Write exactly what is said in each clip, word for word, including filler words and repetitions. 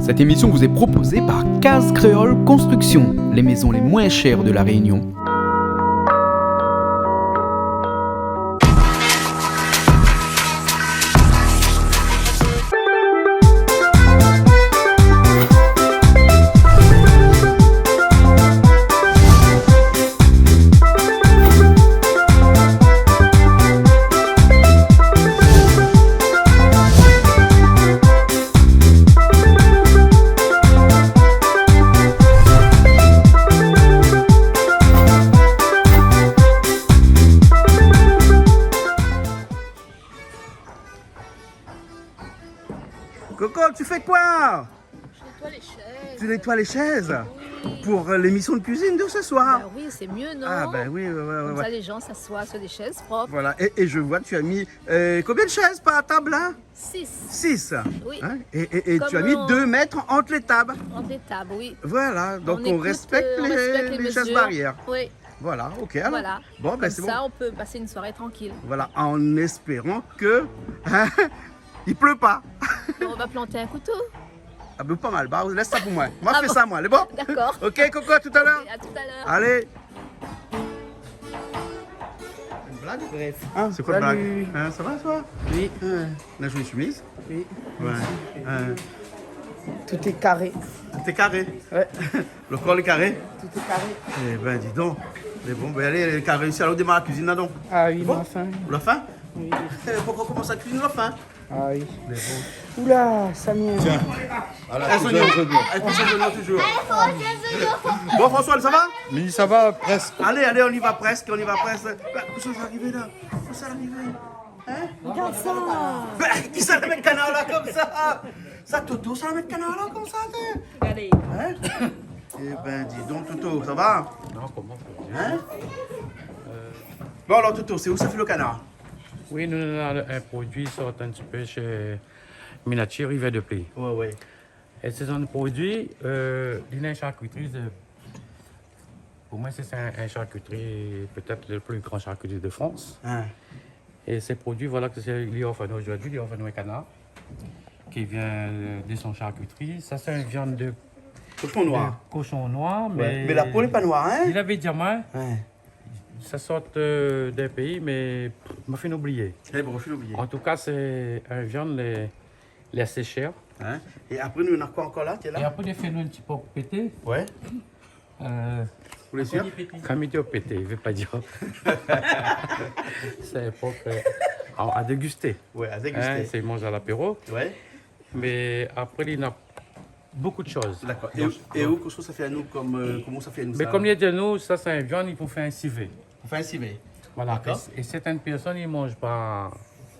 Cette émission vous est proposée par Case Créole Construction, les maisons les moins chères de La Réunion. Coco, tu fais quoi ? Je nettoie les chaises. Tu nettoies les chaises ? Oui. Pour, euh, l'émission de cuisine de ce soir. Ben oui, c'est mieux, non ? Ah, ben oui, ouais, ouais, ouais. Comme ça, les gens s'assoient sur des chaises propres. Voilà, et, et je vois, tu as mis, euh, combien de chaises par table, là ? Six. Six. Oui. Hein ? Et, et, et tu as mis deux mètres entre les tables. Entre les tables, oui. Voilà, donc on respecte, euh, on respecte les, les chaises barrières. Oui. Voilà, ok, alors. Voilà. Bon, ben, c'est bon. Comme ça, on peut passer une soirée tranquille. Voilà, en espérant que, hein, il pleut pas. Bon, on va planter un couteau. Ah ben, pas mal. Bah, laisse ça pour moi. Moi, je fais ça, moi. Ah bon ? Allez, bon ? D'accord. Ok, Coco, à tout à l'heure. Ok, à tout à l'heure. Allez. Une blague ? Bref. Hein, c'est quoi la blague ? Salut. Hein, ça va, toi ? Oui. Hein, on a joué une chemise ? Oui. Ouais. Merci. Hein. Tout est carré. Tout est carré ? Ouais. Le corps est carré ? Tout est carré. Eh ben, dis donc. Mais bon, ben, allez, lé karé isi, alor, démar la kuizine, la, donk. Ah oui, bon, la fin. La fin ? Oui. Eh, pourquoi commencer la cuisine la fin ? Ah oui. Mais bon. Oula, Samir. Tiens. Voilà, un oignon. Un oignon. Un petit oignon, toujours. Bon, François, ça va ? Mais ça va, presque. Allez, allez, on y va presque, on y va presque. Bah, où ça va arriver, là ? Où ça va arriver ? Hein ? Regarde ça. Bah, qui ça la met le canard, là, comme ça ? Ça, Toto, ça la met le canard, là, comme ça, t'es. Regardez. Hein ? Eh ben, dis donc, Toto, ça va ? Non, comment ça va ? Hein ? Euh. Bon, alors, Toto, c'est où ça fait le canard ? Oui, nou néna in produi sort in ti pé shé Minachi, Rivière de Pluie. Ouais, ouais. É sé in produi, euh, li néna in sharkitri, sé, pou moin, sé, sé in, in sharkitri, pétèt le pli gran sharkitri de Frans. Hein. É sé produi, voilà, ke sé, li ofèr anou zordi, li ofèr anou in kanar ki vien, euh, de son sharkitri. Sa, sé in viann de koshon noir. De koshon noir, ouais, mé la po lé pa noir, hein ? Li lavé di amoin, ouais, sa sort, euh, d'in péi, mé ma fine oublié. Eh bon, ma fine oublié. An tou ka, sé in viann lé, lé asé shèr. Hein ? É apré, nou néna koi ankor la, té la ? É apré, li fé anou in ti pork pété. Ouais. Euh, ou lé sir ? Kan mi di pété, i vé pa dir. Sé in pork, euh, a, a dégusté. Ouais, a dégusté. Hein, sé manz a lapéro. Ouais. Mé apré, li néna bonpé de shoz. D'accord. É, é ou, kosa sa fé anou kom, euh, koman sa fé anou sa ? Mé kom li di anou, sa, sé in viann, i fo fé in sivé. Pou fé in sivé. Voilà. D'accord. É, é sèrtin pèrsone i manz pa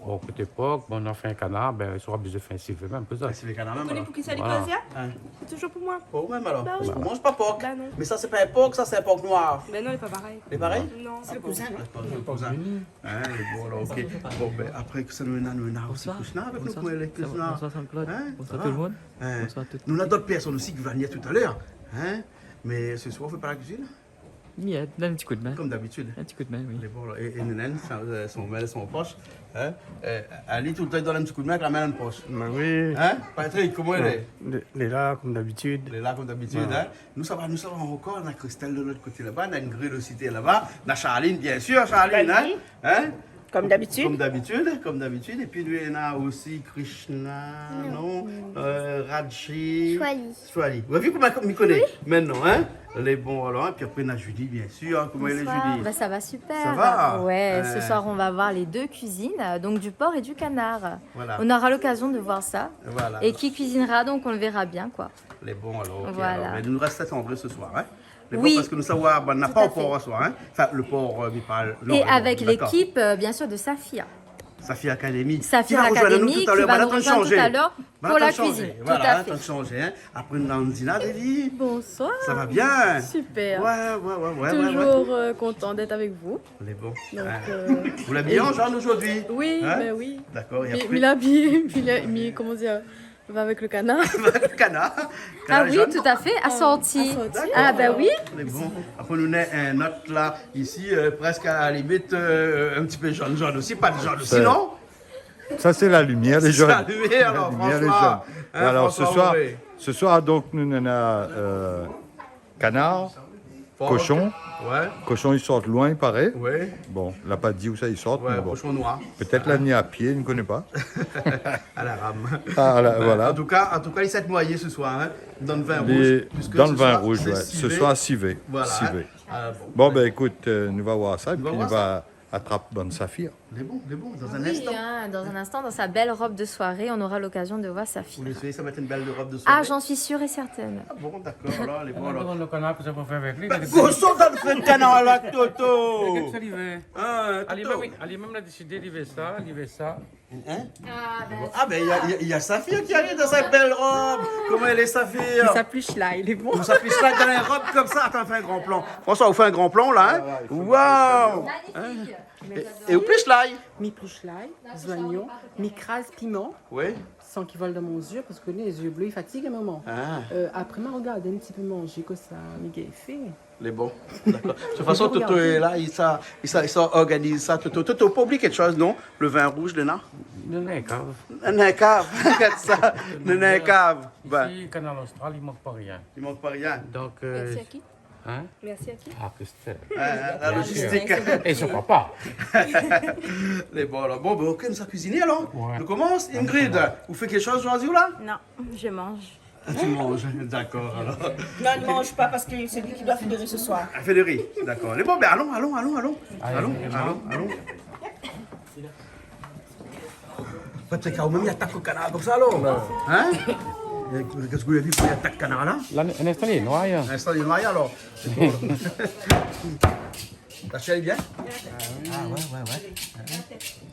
o koté pork, bon, nou la fé in kanar, ben, i sra oblizé fé in sivé mèm, pou sa. In sivé kanar mèm, alor. Ou koné pou kisa li koz, hein ? Hein. Sé toujour pou moin. Pou ou mèm, alor. Bah oui. Ou manz pa pork. Bah non. Mé sa, sé pa in pork, sa, sé in pork noir. Ben non, lé pa parèy. Lé parèy ? Non. Sé le kouzin. D'accord. D'accord, sé le kouzin. Hein, bon, alor, ok. Bon, ben, apré, kosa nou néna, nou néna osi Krishna avèk nou. Bonsoir. Bonsoir. Bonsoir, Jean-Claude. Hein, ça va ? Bonsoir tout le monde. Hein. Bonsoir à toutes. Nou néna dot pèrsone osi ki va vnir talèr, hein. Mé sé soir, ou fé pa la kuizine ? Mièt, donn in ti koudmin. Kom dabitid. In ti koudmin, oui. Lé bon, la. É, é Nénène, sa, euh, son min lé dan son posh, hein. Euh, ali, toultan, li donn in ti koudmin avèk la min dan posh. Bah oui. Hein, Patrick, koman i lé ? Lé, lé la, kom dabitid. Lé la, kom dabitid, hein. Voilà. Nou, sa va, nou, sa va ankor. Néna Christelle de lot koté laba, néna Ingrid osi laba, néna Charline, biensir, Charline, hein. Salut. Hein ? Kom dabitid. Kom dabitid, kom dabitid. Épi, nou néna osi Krishna, non ? Non. Euh, Raji. Shwali. Shwali. Ou la vi koman mi koné mintnan, hein ? Oui. Lé bon, alor. Épi apré, néna Julie, biensir, hein. Koman i lé, Julie ? Bonsoir. Bah, ça va super. Ça va ? Ouais, ce soir, on va voir les deux cuisines, euh, donc du porc et du canard. Voilà. On aura l'occasion de voir ça. Voilà. Et qui cuisinera, donc on le verra bien, quoi. Lé bon, alor, ok. Voilà. Alor, mé nou rès Saint-André ce soir, hein ? Lé bon, oui, parske nou sava, ben, na pa le pork ce soir, hein ? Tout à fait. Enfin, le pork, euh, mi parl, non, lé bon, d'accord. Et avec l'équipe, euh, bien sûr, de Saphir. Saphir Academy. Saphir Academy, qui va nous rejoindre tout à l'heure pour la cuisine. Ki va rozwinn anou talèr, ben, la, la, atann shanzé. Voilà, atann shanzé, hein. Tout à fait. Apré, nou néna Andina, David. Bonsoir. Ça va bien ? Super. Ouais, ouais, ouais, ouais, ouais, ouais. Toujours, euh, content d'être avec vous. Lé bon. Donc, hein, euh, vous l'habillez en jaune aujourd'hui ? Oui, hein ? Ben oui. D'accord, et après ? Mi, mi labiy, mi la, mi, koman dir, va avèk le kanar. Va avèk le kanar. Ah oui, tout à fait, assorti. Kanar jaune. Assorti. D'accord. Ah, ben oui. Lé bon. Apré, nou néna in ot la, isi, euh, prèsk a la limit, euh, in ti pé jaune, jaune osi, pa de jaune osi, non ? Ça, c'est la lumière, les jeunes. C'est la lumière, alors, la lumière, les jeunes. Hein, alors, ce soir, ce soir, donc, nous, on a, euh, canard, cochon. Ouais. Cochon, i sort loin, i paré. Ouais. Bon, la pa di ousa i sort, mé bon. Cochon noir. Pétèt la ni a pié, mi koné pa. À la rame. Ah, voilà. En tout cas, en tout cas, i sa noyé ce soir, hein, dan le vin rouge, puisque ce soir, c'est civet. Dans le vin rouge, ouais. Ce soir, civet. Voilà. Civet. Ah, bon. Bon, ben, écoute, euh, nou va voir sa, épi nou va atrap bann safir. Lé bon, lé bon, dans un instant. Oui, hein, dans un instant, dans sa belle robe de soirée, on aura l'occasion de voir Saphir. Ou lé sir sa va èt une belle robe de soirée ? Ah, j'en suis sûre et certaine. Ah bon, d'accord, alors, lé bon, alors. Demann le kanar kosa pou fé avèk li. Kosa ou fé kanar la, Toto ? Gard sa li vé. Ah, Toto. Li mèm, li la désidé, li vé sa, li vé sa. Hein ? Ah, ben, il y a, il y a Saphir qui arrive dans sa belle robe. Comment elle est, Saphir ? Sa plish lay, lé bon. Sa plish lay dans une robe comme ça. Attends, fais un grand plan. François, on fait un grand plan, là, hein ? Ah ouais, il faut... Waouh ! Magnifique. É, é ou plish lay ? Mi plish lay, zoignon, mi kraz piman, oui, san ki vol dan mon zié, parske lé zié blé i fatig in moman. Ah. Euh, apré, ma rogard in ti pé manzé kosa mi gingn fé. Lé bon. D'accord. De toute façon, Toto lé la, i sa, i sa, i sa organiz sa. Toto, Toto, pa oublié kékshoz, non ? Le vin rouge, lé la ? Néna in kav. Néna in kav. Gard sa. Néna in kav. Isi, Kanal Austral, i mank pa rien. I mank pa rien. Donc, euh, merci à qui ? Hein ? Merci à qui ? Ah, Christelle. Ah, la logistique. Bien sûr. Et son papa. Lé bon, alors. Bon, ben, OK, nou sa kuiziné, alors. Ouais. Nou komans, Ingrid. Ou fé kékshoz zordi, ou la ? Non, je mange. Ah, tu manges, d'accord, alors. Non, elle mange pas parce que c'est lui qui doit faire le riz ce soir. Elle fait le riz, d'accord. Lé bon, ben, allons, allons, allons, allons. Allez, allons, allons, allons. Patrick, ou mèm, i atak le kanar konmsa, alor ? Hein ? Kosa ou la di, i atak le kanar la ? La, in instan, lé noir, hein. In instan, lé noir, alor. Lé bon. La shèr lé bien ? Ah, ouais, ouais, ouais.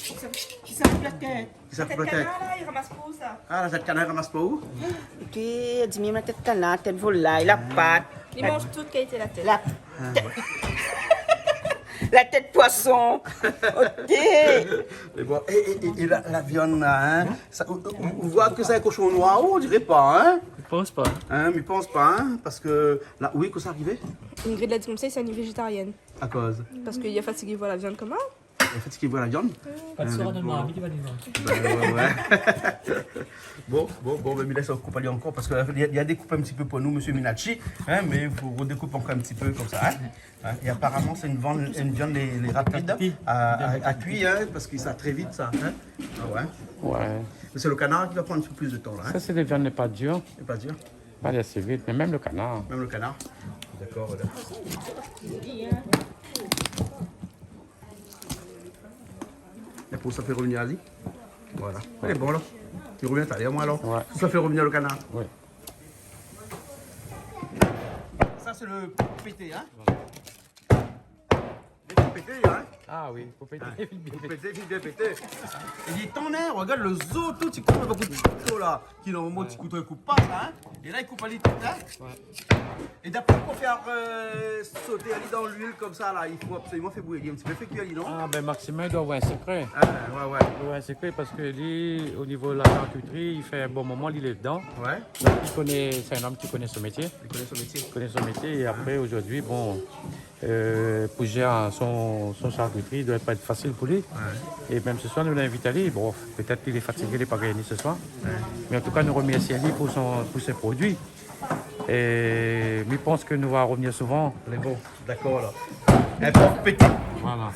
Ki sa, ki sa pé èt, euh, Ki sa pé èt ? Tèt kanar, la, i ramas pa ou, sa ? Ah, la tèt kanar, i ramas pa ou ? Ékout, di mi, la tèt kanar, tèt volay, la pat. Li manz tout kalité la tèt. La tèt. Ah, ouais. La tèt poisson. OK. Mé bon, é, é, é, é la, la viann la, hein, sa, ou, ou, ou voi ke sé in koshon noir, on diré pa, hein ? Mi pans pa. Hein, mi pans pa, hein, parske la, oui, kosa la arivé ? Ingrid la di konmsa, sé in vezétarièn. Akoz ? Parske li lé fatigé voir la viann konmsa. An fèt, sak i voi la viann. Pa de sora dan le marmit, li va devan. Ben ouais, ouais. Bon, bon, bon, ben, mi lès koup ali ankor, parske la, li la, li la dékoup in ti pé pou nou, mésyé Minacci, hein, mé i fo rodékoup ankor in ti pé konmsa, hein. Hein, é aparaman, sé in viann, in viann lé, lé rapid a, a, a kui, hein, parske sa va tré vit, sa, hein. Ah ouais. Ouais. Mé sé le kanar ki va pran in ti pé plis de tan, la, hein. Sa, sé dé viann lé pa dir. Lé pa dir. Pa alé asé vit, mé mèm le kanar. Mèm le kanar. Dakor, dakor. É pou sa fé revenir ali. Voilà. Lé bon, la. Li revien talèr, moin, alor. Ouais. Sa fé revenir le kanar. Oui. Sa, sé le pété, hein. Lé ti pété, hein. Ah oui, fo pété, ah, fo bien pété. Fo pété, fo bien pété. Li lé tan, hein, rogard le zo, tout, ti kouto, pa kouto la. Ki, normalman, ouais, ti kouto i koup pa sa, hein. É la, i koup ali tout, hein. Ouais. É d'apré, pou fé, euh, soté ali dan luil konmsa la, i fo absoliman fé bouyir in ti pé, fé kui ali, non ? Ah, ben, Maximin, li doi avoir in sekré. Ah, ouais, ouais. Li doi avoir in sekré parske li, o nivo la sharkitri, i fé in bon moman li lé dedan. Ouais. Donk, li koné, sé in om ki koné son métié. Li koné son métié. Li koné son métié. É apré, zordi, bon, euh, pou zér son, son sharkitri, i doi pa èt fasil pou li. Ouais. É mèm se soir, nou la invit ali. Bon, pétèt li lé fatigé, li la pa gingn ni se soir. Ouais. Mé an tou ka, nou remèrsi ali pou son, pou sé produi. É mi pans ke nou va revenir souvan. Lé bon, dakor, alor. In pov pété. Voilà.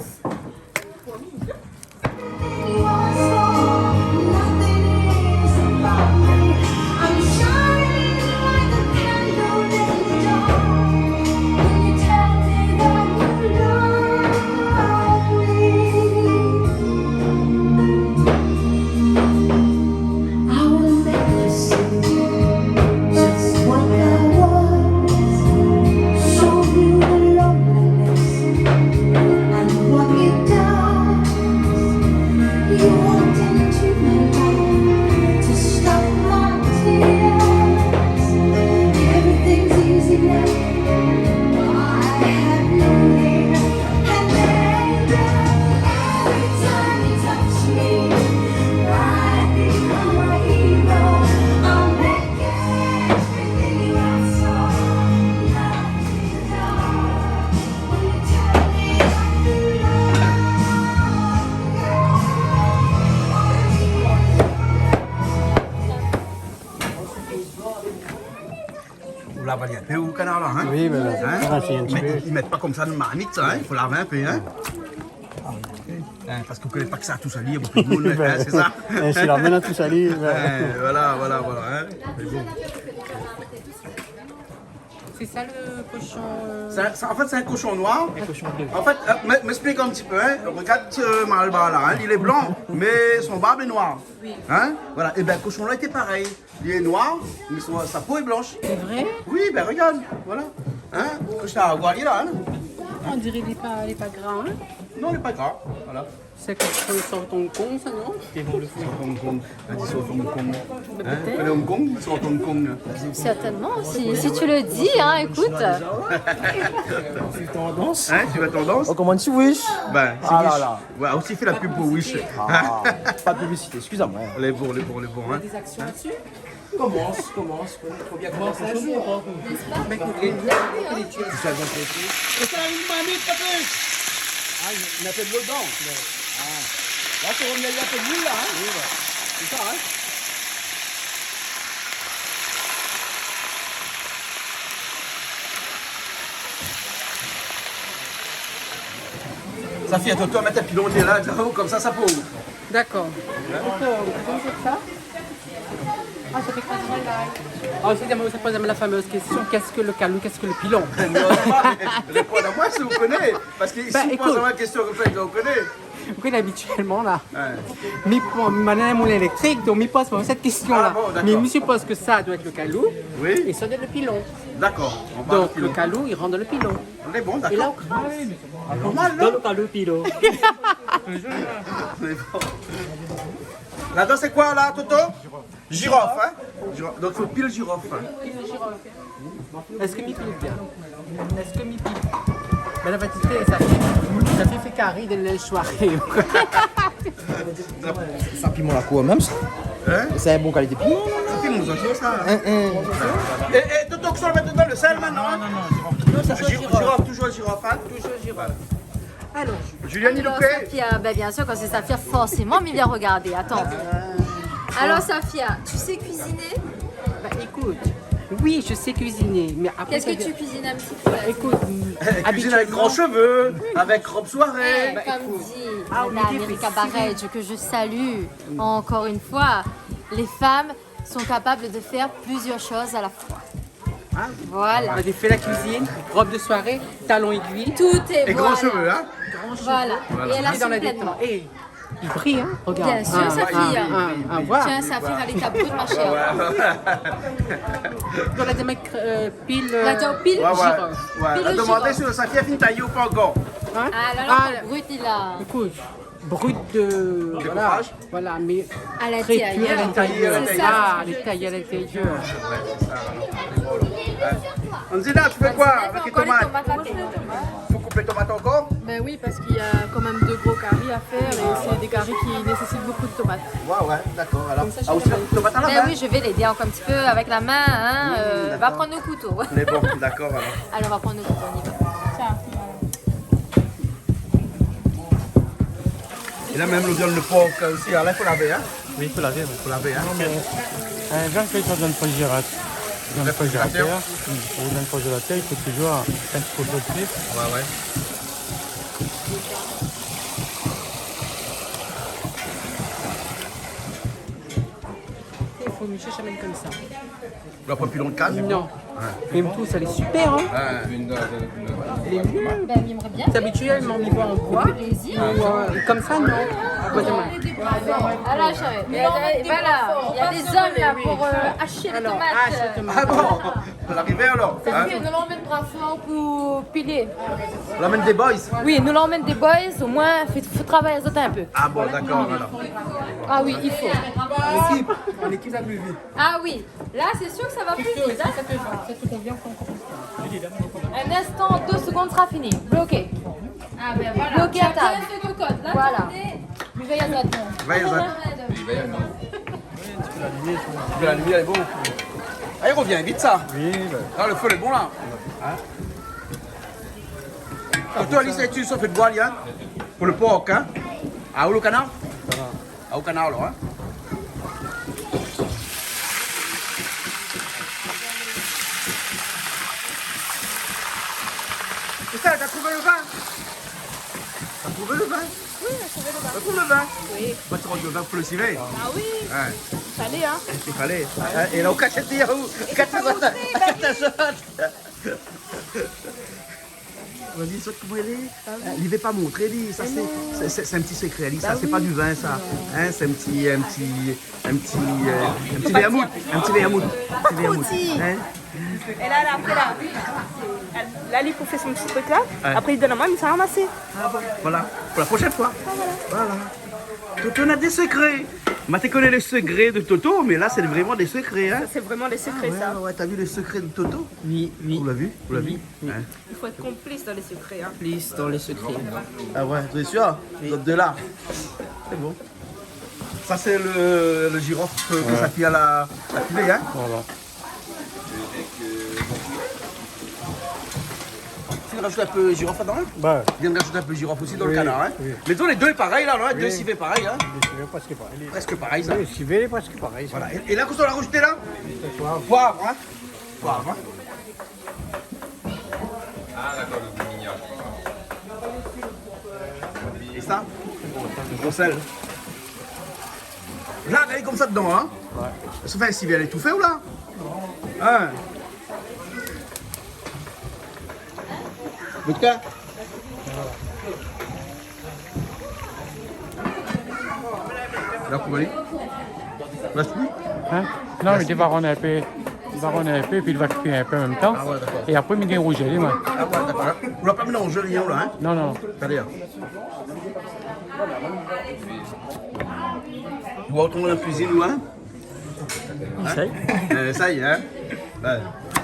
Lav ali in pé out kanar la, in ? Oui, mé... In ? Voilà, sé in ti pé. Mé i mèt pa konmsa dann marmit sa, in ? I fo lav in pé, in ? In, parske ou koné pa ke sa tou sali, bokou d'moun, in, sé sa ? Bin, si la min la tou sali, bin. In, voilà, voilà, voilà, in. Mé bon. C'est ça le cochon, euh... Sa, sa, an fèt, sé in koshon noir. Un cochon bleu. An fèt, euh, mé, mé èksplik in ti pé, in. Regard, euh, Malbar la, in. Li lé blan, mé son barb lé noir. Oui. In ? Voilà. Ébin, koshon la lété parèy. Li lé noir, mé son, sa po lé blansh. C'est vrai ? Oui, bin, regard, voilà. In ? Kosa, ou voi ali la, in ? On dirait il est pas, il est pas gras, hein ? Non, li lé pa gra, voilà. Sé koshon i sort Hong Kong, sa, non ? Sort Hong Kong. Èl i di sort Hong Kong. Mé pétèt. In ? Èl lé Hong Kong, sort Hong Kong. Certainement, si, si tu le dis, hein, écoute. Suiv tandans. In, suiv la tandans. Oh, koman i di Wish ? Bin, sé Wish. Ah la la. Ouais, osi fé la pub pou Wish. Ah, pa de piblisité, excusez-moi. Lé bon, lé bon, lé bon, in. Il y a des actions dessus ? Komans, komans, fo bien komans in zour. Mé ékout, lé, lé, lé, lé... Sa va fé... É sa, in marmit, Patrick ? Ah, i mèt in pé dolo dedan. Ah. La, sé revni in pé d'luil, la, in ? Oui, ouais. Sé sa, in ? Sa fé, atann, mèt in pilon la, konmsa, sa po. D'accord. Hein ? Donc, euh, on peut dire ça ? Ah, ça fait quoi de mal, là ? Ah, c'est, ça pose la fameuse question, qu'est-ce que le kalou, qu'est-ce que le pilon ? Non, non, mé, réponn amoin si ou koné. Parske si ou poz amoin la késtion konmsa, ou koné. Bah, écoute. Ou koné, abitièlman, la. Ouais. Mi pran, mi anlèv mon éléktrik, donk mi poz pa sèt késtion-la. Ah bon, d'accord. Mé mi sipoz ke sa i doi èt le kalou, oui, é sa i doi èt le pilon. D'accord, on parle pilon. Donk le kalou, li rant dan le pilon. On est bon, d'accord. É la, ou kraz. Ah, pas mal, non ? Dan le kalou pilon. On est bon. Là-dedans, c'est quoi, là, Toto ? Jirof, in ? Jirof. Donk, i fo pil jirof, in ? Èske mi pil bien ? Èske mi pil ? Bin, la vérité, sa fé, sa fé, fé kari de la soiré. Sa piman la kour mèm, sa ? In ? Sé in bon kalité piman, non ? Sa piman, sa, sa. In, in. É, é, Toto, ou sa mèt dedan le sèl mintnan, in ? Non, non, non, jirof. Jirof, toujour jirof, in ? Toujour jirof. Alors, Juliane, il nous plaît ? Safia, ben, bien sûr, quand c'est Safia, forcément, mi vien regardé. Attends. Alors, Safia, tu sais cuisiner ? Bah, écoute, oui, je sais cuisiner, mais après... Qu'est-ce que tu cuisines un petit peu, là ? Écoute, elle cuisine avec grand cheveu, avec robe soirée. Eh, comme dit Madame Erika Barège, que je salue encore une fois, les femmes sont capables de faire plusieurs choses à la fois. Hein ? Voilà. Ou la fé la kuizine, rob de soiré, talon égui. Tout est, voilà. É gran shové, in ? Gran shové. Voilà. É èl i asum plènman. É, li bri, in ? Regard. Bien sûr, Safia. Tiens, Safia, alé, ta brut, ma chère. Ouais, ouais. Donk la di, euh, pil, euh, la di pil jirof. Ouais, ouais. Pil jirof. La di si Safia la fine tayé ou pa ankor. In ? Ah la la, ankor brut, li la. Ékout, brut de, voilà, mé tré kui a l'intérieur. A l'intérieur. Sé sa, sé sa. Ah, lé tayé a l'intérieur. Anzina, tu fais quoi avec les tomates ? Ankor lé tomat la tèt. Faut couper les tomates encore ? Ben oui, parce qu'il y a quand même deux gros caris à faire et c'est des caris qui nécessitent beaucoup de tomates. Ouais, ouais, d'accord. Alors, comme ça, ah, aussi, la tomate à la main ? Ben oui, je vais l'aider encore un petit peu avec la main, hein, euh, va prendre le couteau. D'accord, alors. Allez, on va prendre le couteau, on y va. Tiens, voilà. É la, mèm le viann de por osi, la, i fo lavé, in ? Oui, i fo lavé, oui. Fo lavé, in ? Non, mé, euh, viann ke sa dan le frizératèr. Dan le frizératèr. Ou dan le konzélatèr, i fo toujour in ti kou de fri. Ouais, ouais. I fo mi shèrsh amèn konmsa. Ou la pran pilon de kann ? Non. Ouais. Mé mi trouv sa lé super, in. Ouais. Lé mié. Ben, mi èmré bien. Sé abitièlman, mi voi an boi. Plézir. Ou, euh, konmsa, non. Ah la, chérie. Mé la, voilà, il y a des hommes là pour, euh, hacher les tomates. Alors, hash tomat. Ah bon ? À l'arrivée, alors, hein ? Sé sa, nou la amèn bra for pou pilé. Ou la amèn dé boy ? Oui, nou la amèn dé boy, omoin, fo, fo travay azot in pé. Ah bon, d'accord, alors. Ah oui, il faut. En équipe, en équipe, ça plus vite. Ah oui. Là, c'est sûr que ça va plus vite, hein. Est-ce que ça te va ? Ça te convient qu'on commence ? Un instant, deux secondes, sera fini. Bloqué. Ah ben voilà. Bloqué à table. Chacun se cocotte. Là, voilà. Attendez. Vèy azot. Vèy azot. La lumière, c'est bon. La lumière est bon. Ah, il revient vite, ça. Oui, ben. Là, le feu est bon, là. Hein ? Toto, Alice, tu chauffes de bois, là, hein ? Pour le porc, hein ? Ah, ou le canard ? Canard. Ah, ou kanar, alor, in ? Voilà. T'as trouvé le vin ? T'as trouvé le vin ? Oui, on a trouvé le vin. T'as trouvé le vin ? Oui. Bah, tu rentres le vin pour le civet. Ah oui. Ouais. Fallait, hein. Il fallait. Hein, et là, on cache les... Et c'est pas montré, bah oui. Vas-y, sort koman i lé. Ah oui. Li vé pa montré, li. Sa, sé, sé, sé, sé in ti sekré, li. Sa, sé pa du vin, sa. Non. Hein, sé in ti, in ti, in ti, euh, in ti vermouth. In ti vermouth. Pa tro ti. Hein ? É la, la, apré, la, la, li pou fé son ti truk la. Ouais. Apré, li donn amoin, mi sa ramasé. Ah bon. Voilà. Pour la prochaine fois. Ah, voilà. Voilà. Toto na dé sekré. Moin té koné lé sekré de Toto, mé la, sé vréman dé sekré, hein. Sa, sé vréman dé sekré, sa. Ah ouais, ouais, t'as vu le secret de Toto ? Oui, oui. Vous l'avez vu ? Vous l'avez vu ? Oui, oui. Hein ? Il faut être complice dans les secrets, hein. Complice dans les secrets. Ah ouais, t'es sûr ? Oui. Note de là. C'est bon. Ça, c'est le, le girofle que, que sa fille a la, la culé, hein ? Voilà. Tu rajoutes un peu girofle dedans, hein ? Bah. Viens rajouter un peu girofle aussi dans le canard, hein ? Oui, oui. Mais toi, les deux, pareil, là, non ? Oui. Deux civets, pareil, hein ? Deux civets, presque pareil. Presque pareil, ça. Oui, civet, presque pareil, ça. Voilà. Et, et là, qu'est-ce qu'on a rajouté, là ? Poivre. Poivre, hein ? Poivre, hein ? Ah, d'accord, le goût mignon. É sa, gro sèl. La, lé konmsa dedan, hein ? Ouais. Sa fé in sivé étoufé ou la ? Hein ? Gout. La koupé. Rès pli ? Hein ? Non, mé li va rann in pé, li va rann in pé, épi li va kui in pé an mèm tan. Ah ouais, d'accord. É apré, mi gingn rouz ali, moin. Ah ouais, d'accord. Ou la pa mélanzé rien, la, hein ? Non, non. Talèr. Ou retourn an kuizine, ou, hein ? Hein ? Essaye. Euh, ça y est, hein ? Ouais.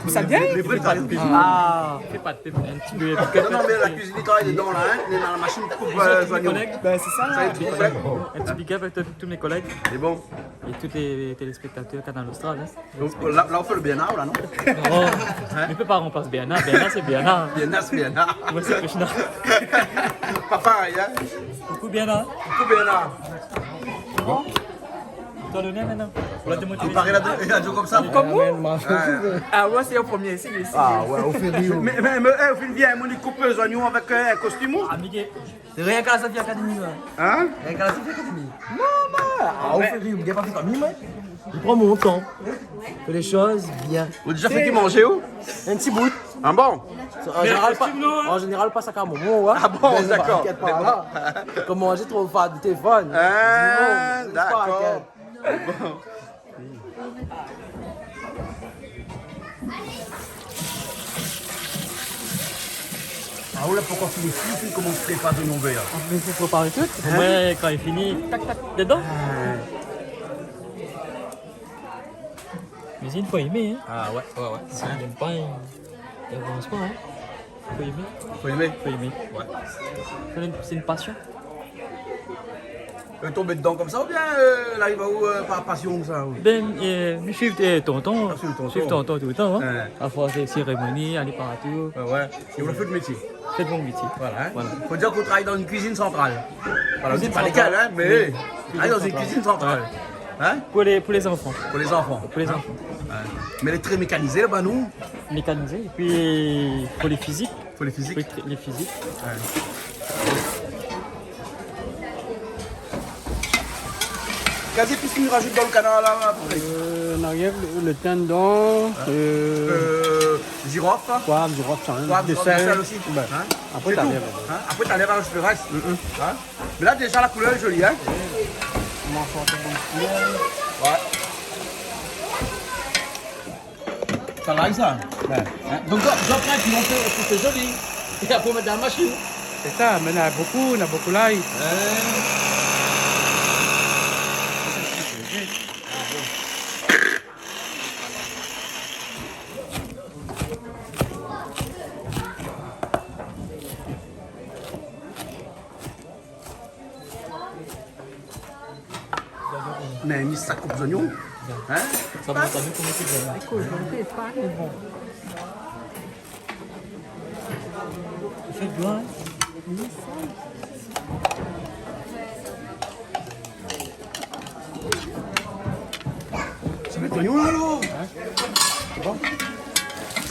Sa bien ? Lé vré, sa. Ah. Fé pa de pub, in ti pub. Non, non, mé la kuizine i travay dedan, la, hein ? Lé dan la mashine, koup, euh, zoignon. Bah, c'est ça. Sa i koup, hein ? Un petit big up à tous, tous mes collègues. Sé bon. Et tous les téléspectateurs Kanal Austral, hein. Donc, la, la, ou fé le Bernard, la, non ? Non. Hein ? Mi pé pa ranplas Bernard. Bernard, sé Bernard. Bernard, sé Bernard. Moin, sé Krishna. Pa parèy, hein ? Coucou Bernard. Coucou Bernard. Bon. Toi, le nez, maintenant. Ou la demann... Ou parèy la, la di konmsa. Koman ? Ouais. Ah ouais, sé le promié isi, isi. Ah ouais, ou fé rir. Mé, mé, mé, eh, ou fé bien, moin, mi koup zoignon avèk, euh, in kostim. Ah, Miguel. Sé rienk a la Sophie Academy, ouais. Hein ? Rienk a la Sophie Academy. Non, non. Ah, ou fé rir, mi gingn pa fé koméla, moin. Mi pran mon tan. Fé lé shoz bien. Ou la déza fé ki manzé, ou ? In ti bout. Ah bon ? An zénéral, pa, an zénéral, pa sa ka momon, ouais. Ah bon, d'accord. Mé t'inquiète pas, là. Koman, manzé tro fard, téléfone. Ah, d'accord. Bon. Ah, ou la pankor fini kui, ou komans prépar zoignon vèr. Ah, mé fo préparé tout. Hein ? Ouais, kan li fini, tak, tak, dedan. Ah. Kuizine, fo èmé, hein. Ah ouais, ouais, ouais. Si ou èm pa, i avans pa, hein. Fo èmé. Fo èmé. Fo èmé. Ouais. Sé in, sé in pasion. Euh, tonm dedan konmsa oubien, euh, la, i ariv aou, euh, par pasion konmsa, ou ? Ben, euh, mi suiv, euh, tonton. Ah, suiv tonton. Suiv tonton toultan, hein. Ouais. Afors sé sérémoni, alé partou. Ouais, ouais. É ou la fé le métié. Fé le bon métié. Voilà, hein. Voilà. Fo dir ou travay dan in kuizine santral. Voilà, mi di pa lékèl, hein, mé ou travay dan in kuizine santral. Hein ? Pour les, pour les enfants. Pour les enfants. Pour les enfants. Ouais. Mé lé tré mékanizé laba, non ? Mékanizé. Épi, fo lé fizik. Fo lé fizik. Fo lé fizik. Ouais. Kèl zépis ou rajout dan le kanar la, la, apré ? Euh, na rienk le, le tin dedan, euh, euh, jirof. Poiv, jirof, sa, hein. Poiv, jirof, sèl. Sèl osi. Ouais. Hein ? Apré, sé tou. Hein ? Apré, talèr, va rajout le rès. Mm, mm. Hein ? Mé la, déza, la koulèr lé zoli, hein ? Ouais. Sa lay, sa ? Ouais. Hein ? Donk, donk, donk, la, ou fé, ou fé zoli. É apré, ou mèt dan la mashine. Sé sa, mé na bonpé, na bonpé lay. Hein ? Mé mi sa koup zoignon. Hein ? Sa va, sa va, koman i fé ? Ékout, mi fé pa, mé bon. Fé bien, hein ? Sa va èt zoignon la, alor ? Hein ? Sé bon ?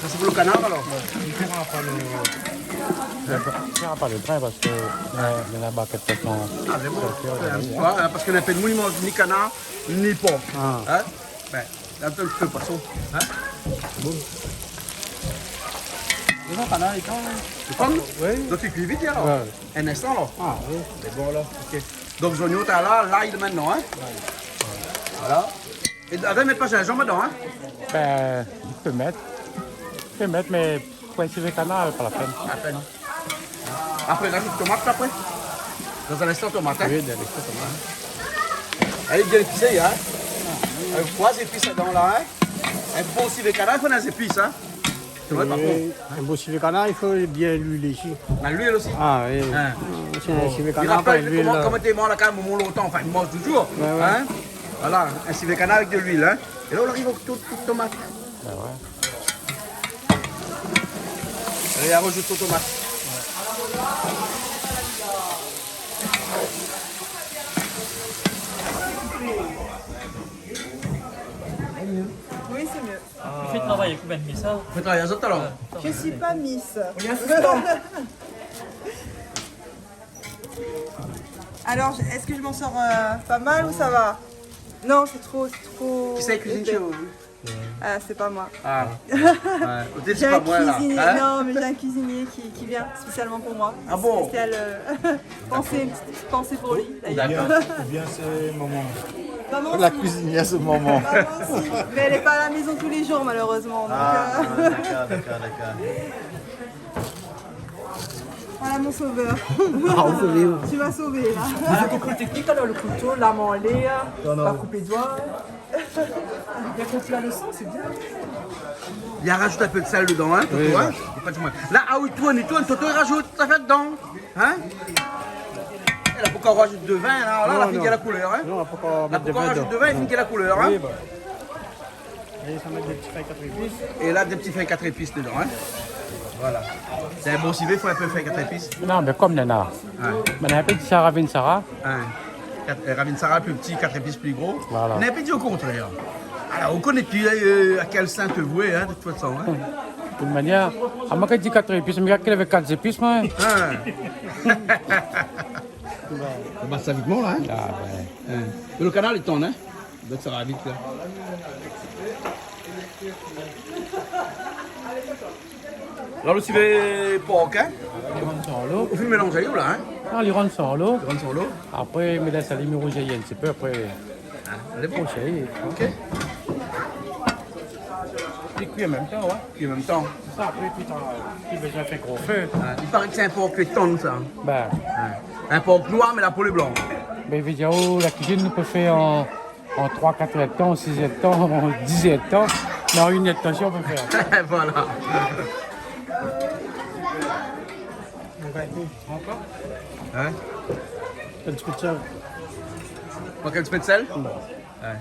Sa sé pou lo kanar, alor ? Oué. I fera pa lo, i fera pa lo trin parske, euh, néna bakèt poison. Ah, mé bon. Sa, sé vré, hein, parske néna pèrsone i manz ni kanar, ni por. Ah. Hein ? Ben, la, ou fé poison. Hein ? Bon. Mé non, kanar, i tann, hein. I tann ? Oui. Donk, i kui vit, alor ? Oué. In instan, alor ? Ah, oui. Sé bon, alor. Ok. Donk, zoignon, ou la, lay mintnan, hein ? Oué. Voilà. É la, i mèt pa zinzanm dedan, hein ? Ben, i pé mèt. I pé mèt, mé pou in sivé kanar, pa la pèn. Pa la pèn. Apré, rajout tomat, apré. Dan in instan, tomat, hein ? Oui, dan in instan, tomat. Lé bien épisé, hein ? Avèk troi zépis dedan, la, hein ? In bon sivé kanar, i fo in zépis, hein ? Sé vré, par kont. Oui, in bon sivé kanar, i fo bien luil osi. Dann luil osi ? Ah, oui. Hein. Sé in sivé kanar, i rapèl pa luil, koman, la. Koman té i manz la kaz momon lontan, anfin, i manz touzour, hein ? Oué, oué. Voilà, in sivé kanar avèk de luil, hein. É la, ou ariv o tout, tout tomat. Ben oué. Alé, rajout out tomat. Oui, c'est mieux. Fé travay avèk Miss, hein. Fé travay azot, alor. Oué. Je suis pas Miss. On est assistant. Alors, je- est-ce que je m'en sors, euh, pas mal ou ça va ? Non, c'est trop, c'est trop épais. Kisa i kuizine shé ou ? Ah, c'est pas moi. Ah. Oué. Pétèt sé pa moin, la. J'ai un cuisinier, hein ? Non, mais j'ai un cuisinier qui, qui vient spécialement pour moi. Ah bon ? Spécial, euh, pensée, une petite pensée pour lui, d'ailleurs. D'accord. Ou bien, ou bien sé momon. Momon aussi. La kuizinièr, sé momon. Momon aussi. Mais elle est pas à la maison tous les jours, malheureusement, donc, euh. Ah, d'accord, d'accord, d'accord. Voilà mon sauveur. Ah, ou sové, ou. Tu m'as sauvé, là. Vous êtes au pôle technique, alors, le couteau, la main en l'air, pas couper de doigts, hein. Non, non. Bien couper le sang, c'est bien. Li la rajout in pé de sèl dedan, hein, Toto, hein. Oui, oui. Sé pa di moin. La, ah oui, tourn, tourn, Toto, li rajout sa fé dedan, hein. É la, pankor rajout de vin, la, la, la fine gingn la koulèr, hein. Non, non. La, pankor rajout de vin, la fine gingn la koulèr, hein. Oui, bah. É sa mèt dé ti fèy kat épis. É la, dé ti fèy kat épis dedan, hein. Voilà. Sé in bon sivé, fo in pé fèy kat épis. Non, mé kom néna. Oué. Mé néna in pé di sa, Ravinsara. Oué. Kat, euh, Ravinsara pli pti, kat épis pli gro. Voilà. Néna in pé di o kontrèr. Alor, ou koné pi, euh, a kèl sin té voué, hein, de tout fason, hein. De tout manièr, amoin ki di kat épis, mé gard kèl avèk kat épis, moin. Hein. Ou bat sa vitman, la, hein. Ah, ben. Hein. Mé lo kanar, li tann, hein. Donk sa va vit, la. La, lo sivé por, hein ? Li rant san lo. Ou fé mélanz ali, la, hein ? Non, li rant san lo. Li rant san lo. Apré, mi lès ali mi rouzi in ti pé, apré. Ah, lé bon. Rouzi. Ok. Li kui an mèm tan, oué. Kui an mèm tan. Sa, apré, pi, euh, pi bézoin fé gro fé. Ah, i paré ke sé in por ki tann, sa. Ben. Oué. In por noir, mé la po lé blan. Mé i vé dir, oh, la kuizine, nou pé fé an an troi, kat èr d'tan, sis èr d'tan, dis èr d'tan, mé an inn èr d'tan, si ou pé fèr. Voilà. Ankor ? Hein ? In ti pé d'sèl. Mank in ti pé d'sèl ? Non. Oué.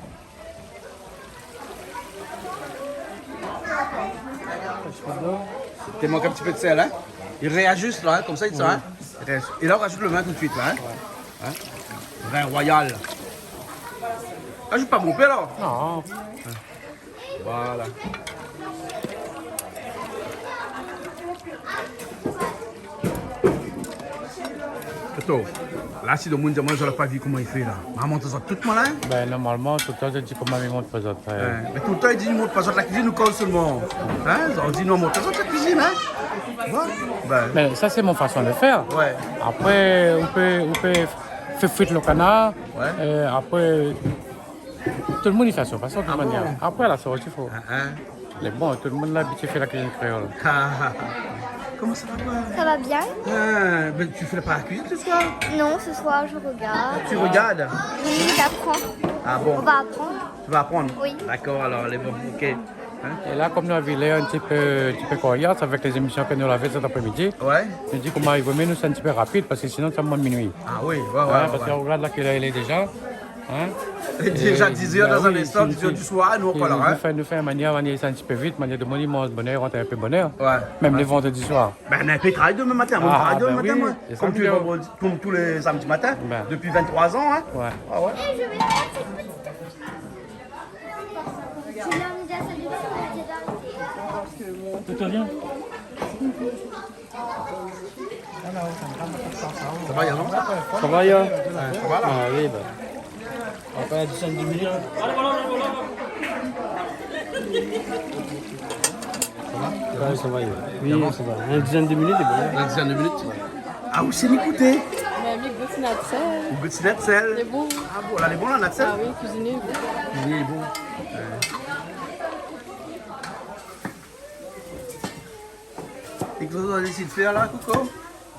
Té mank in ti pé d'sèl, hein ? I réazis la, hein, konmsa, i sa, hein ? Oui. Rès. É la, ou rajout lo vin tout suit, la, hein ? Oué. Hein ? Vin royal. Rajout pa bonpé, la. Non. Voilà. Toto, la, si domoun i di amoin, zot la pa vi koman i fé, la. Momon, té sa tout, moin, la, hein ? Ben, normalman, toultan, zot i di koman mi mont pa zot. Hein, mé toultan i di, i mont pa zot la kuizine, nou koz solman. Hein ? Zot i di, nou mont pa zot la kuizine, hein ? Oué. Ben. Mé sa, sé mon fason de fèr. Oué. Apré, ou pé, ou pé fé frir lo kanar. Oué. Euh, apré, tout lo moun i fé a son fason, de tout manièr. Ah bon ? Apré, la sorti, fo. Ah, hein. Mé bon, tout lo moun la abitié fé la kuizine kréol. Ah, ah, ah. Comment ça va, toi ? Ça va bien ? Ah, ben, tu fais pas la cuisine ce soir ? Non, ce soir, je regarde. Tu regardes ? Oui, j'apprends. Ah bon ? On va apprendre. Tu vas apprendre ? Oui. D'accord, alors, lé bon, ok. Hein ? É la, kom nou la vi lèr in ti pé, in ti pé korias avèk lé zémision ke nou la fé sèt aprémidi, oué, nou di koman i vo mié nou soi in ti pé rapid, parske sinon sa i mont minui. Ah oui, oué, oué, oué. Hein, parske rogard la kèl èr i lé déza. Hein ? Lé déza dis èr, dan in instan, dis èr du soir, nou lé ankor la, hein. Nou fé, nou fé in manièr, manièr sa in ti pé vit, manièr domoun i manz bonèr, i rant in pé bonèr. Oué. Mèm lé vandredi soir. Ben, nou na in pé travay demin matin, moin, travay demin matin, moin. Ah, ben oui. Kom tou lé vandredi, kom tou lé samdi matin, dopi vinn-troi an, hein. Oué. Ah oué. Parce que mon, Tout va bien ? Sa va, Yann ? Sa va, Yann ? Ouais, sa va, la ? Ah oui, ben. Apré, dizaine de minutes. Sa va ? Ouais, sa va, Yann. Oui, sa va. Une dizaine de minutes, c'est bon. Une dizaine de minutes. Ah, ou sé ni gouté ? Mé mi gout si na sèl. Ou gout si na sèl ? Lé bon. Ah bon, la, lé bon, la, na sèl ? Ah oui, kuiziné lé bon. Kuiziné lé bon. Ouais. É kosa ou la désid fé la, Kouko ?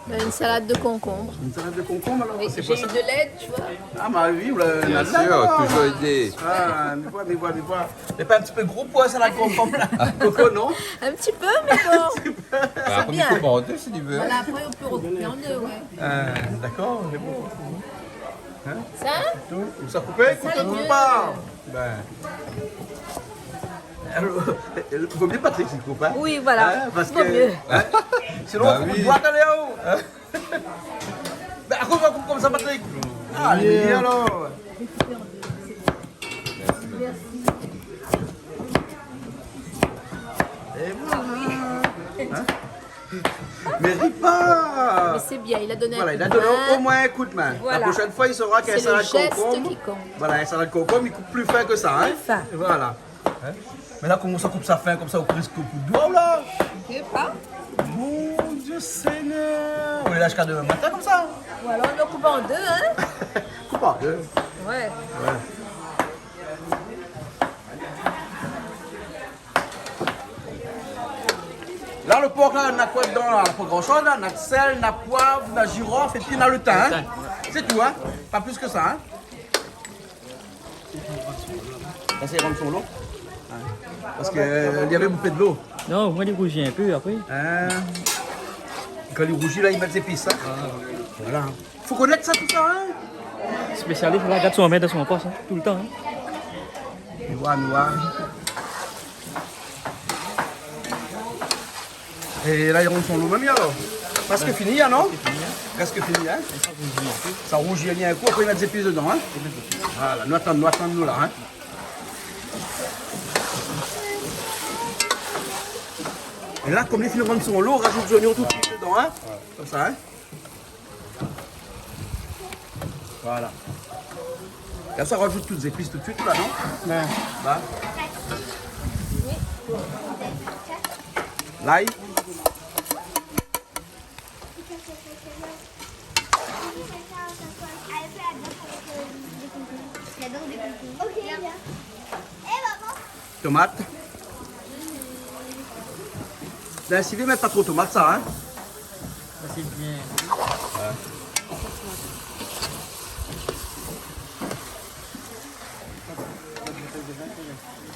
Ben, une salade de concombre. Une salade de concombre, alors, oui, c'est quoi ça ? J'ai eu de l'aide, tu vois. Ah, bah oui, ou la, bien sûr, toujours aidé. Ah, mi voi, mi voi, mi voi. Lé pa in ti pé gro pou in salad konkonm, la, Kouko, non ? Un petit peu, mais bon. Un petit peu. Bah, c'est bien. Apré, mi koup an dé, si ou vé. Voilà, après, on peut recouper en deux, ouais. Euh, d'accord, c'est bon. Hein ? Ça ? Tout, ou sa koupé, sa, kouto lé mieux. Koupa. Ben. Alor, vo mié Patrick i koup, hein ? Oui, voilà. Hein, parce que, vaut mieux. Hein ? Sinon, bah oui, ou koup doi talèr, hein ? Ben, akoz ou koup konmsa, Patrick ? Ah, oui, alor. Et voilà. Hein ? Mais ri pa. Mais c'est bien, il a donné un coup de main. Voilà, il a donné au moins un coup de main. Voilà. La prochaine fois, il saura qu'un salade concombre, c'est le geste qui compte. Voilà, un salade concombre, il coupe plus fin que ça, hein. Plus fin. Voilà. Hein ? Mé la, koman sa koup sa fin konmsa, ou risk koup doi, ou la ? Je sais pas. Mon Dieu Seigneur. Ou lé la ziska demin matin konmsa ? Ou alor, nou koup an dé, hein ? Koup an dé. Ouais. Ouais. La, le por la, na koi dedan la ? Pa gran shoz la. Na sèl, na poiv, na zirof, épi na le tin, hein ? Le tin. C'est tout, hein ? Pa plis ke sa, hein ? Sa sé rann son lo. Hein ? Parske, euh, li avé bonpé dolo. Non, omoin li rouzi in pé apré. Hein ? Kan li rouzi la, li mèt zépis, hein ? Ah. Voilà. Fo konèt sa, tousa, hein ? Spésialis la, gard son min dan son pos, hein, toultan, hein. Mi voi, mi voi. É la, li rann son lo mèm, alor. Prèsk fini, hein, non ? Prèsk fini, hein. Prèsk fini, hein. É sa rouzi in pé. Sa rouzi in kou, apré, i mèt zépis dedan, hein. I mèt zépis. Voilà, nou atann, nou atann, nou, la, hein. É la, kom li fini rann son lo, ou razout zoignon tout suit dedan, hein. Ouais. Konmsa, hein. Voilà. La, sa razout tout zépis tout suit, la, non ? Ouais. Ba. Lay. Tomat. La, si i mèt pa tro tomat, sa, hein ? Sa, sé bien. Ouais.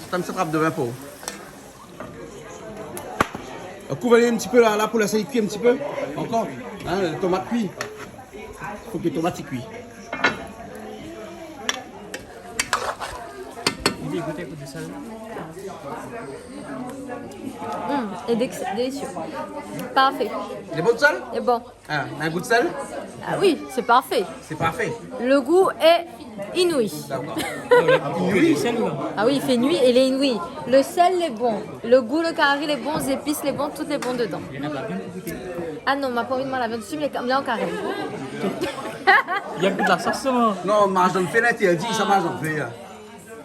Sa, sa trap de vin pou. Kouv ali in ti pé la, la, pou lès ali kui in ti pé ankor. Hein, le tomat kui. Fo ke tomat i kui. Hum, et délicieux. Parfait. Lé bon, sèl ? Lé bon. Ah, in gou de sèl ? Ah oui, c'est parfait. C'est parfait. Le goût est inouï. D'accord. Inouï. Ah oui, il fait nuit et il est inouï. Le sel lé bon, le goût, le kari lé bon, zépis lé bon, tout lé bon dedan. Ah non, ma pa anvi d'manz la viann tousuit, mé la, an karèm. Na pi la sos, sa. Non, marsh dan le fé, la, té di, sa marsh dan le fé, hein.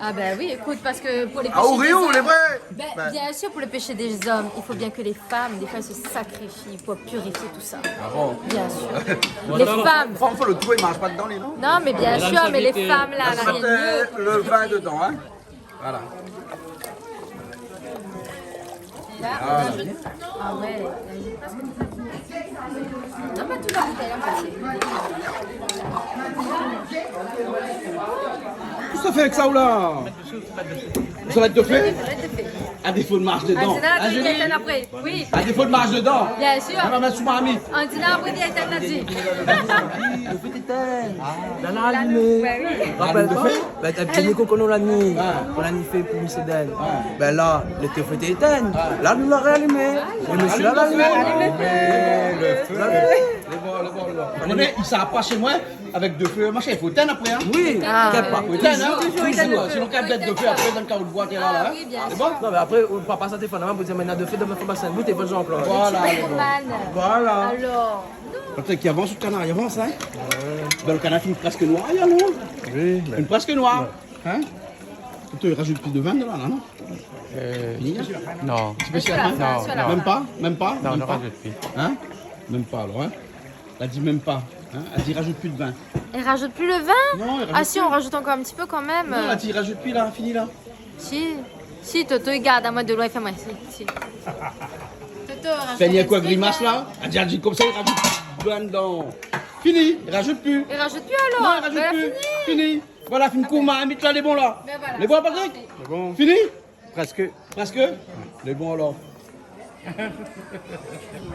Ah ben oui, écoute, parce que pour les péchés des hommes, ah, Oreo, lé vré. Ben, bien sûr, pour les péchés des hommes, il faut bien que les femmes, des fois, elles se sacrifient pour purifier tout ça. Ah bon ? Bien sûr. Les femmes. Fanm, fo le trou i marsh pa dedan, li, non ? Non, mais bien sûr, mais les femmes, là, la, rien de mieux. Le vin dedan, hein ? Voilà. Et là, on ajoute. Ah ouais, on ajoute pas ce que tu veux. Non, pas toute la bouteille, hein, parce que... Kosa ou fé avèk sa, ou la ? Sa va èt de fé ? Arèt de fé. A défo de marsh dedan. Ah, c'est là, tu éteins après. Oui. A défo de marsh dedan. Bien sûr. Mèm sou marmit. An di la, apré, li étinn, la di. Le fé té étinn. La, la alimé. Ouais, oui. Rapèl pa ? Ben, té ni koko, nou la ni. Ah. Nou la ni fé pou Miss Eden. Ah. Ben la, le fé té étinn. Ah. La, nou la réalimé. Le mésyé la, la alimé. Alim le fé. Le fé. La, le Bon, bon, bon. Ou koné, i sa pa shé moin avèk do fé, machin, i fo étinn apré, in. Oui, ah, t'inquiète pas. Fo étinn, in. Toujours, toujours étinn lo fé. Sinon, kan i mèt do fé apré dan lo karo d'boi, lé la, in. Ah oui, bien sûr. Lé bon ? Non, mé apré, ou pa pas sa téléfone, in, pou dir, mé na do fé, domin fo pas in bout, é bonjour, Jean-Claude. Voilà, lé bon. Voilà. Alors, non. Pétèt i avans, lo kanar i avans, in. Ouais. Bin, lo kanar fine prèsk noir, non ? Oui, mé fine prèsk noir. Ouais. In ? Ou té rajout plis de vin dedan la, non ? Euh, fini, in ? Non. Ti pé sèl, in ? Non, non. Mèm pa ? Mèm pa ? Non, mèm pa. Non, rajout plis. In ? Mèm pa alor, in ? La di mèm pa. In ? La di rajout plis de vin. I rajout plis lo vin ? Non, i rajout plis. Ah si, on rajoute encore un petit peu quand même. Non, la di rajout plis la, fini la. Si, si, Toto i gard amoin de loin, i fé amoin si, si. Toto, rajout in ti pé. Fé in kou grimas la. La di, la di konmsa, i rajout vin dedan. Fini, i rajout plis. I rajout plis alor ? Non, i rajout plis. Bin, fini. Fini. Voilà, fine kour marmit la, lé bon la. Bin voilà. Lé bon, Patrick ? Lé bon. Fini ? Prèsk. Prèsk ? Lé bon alor.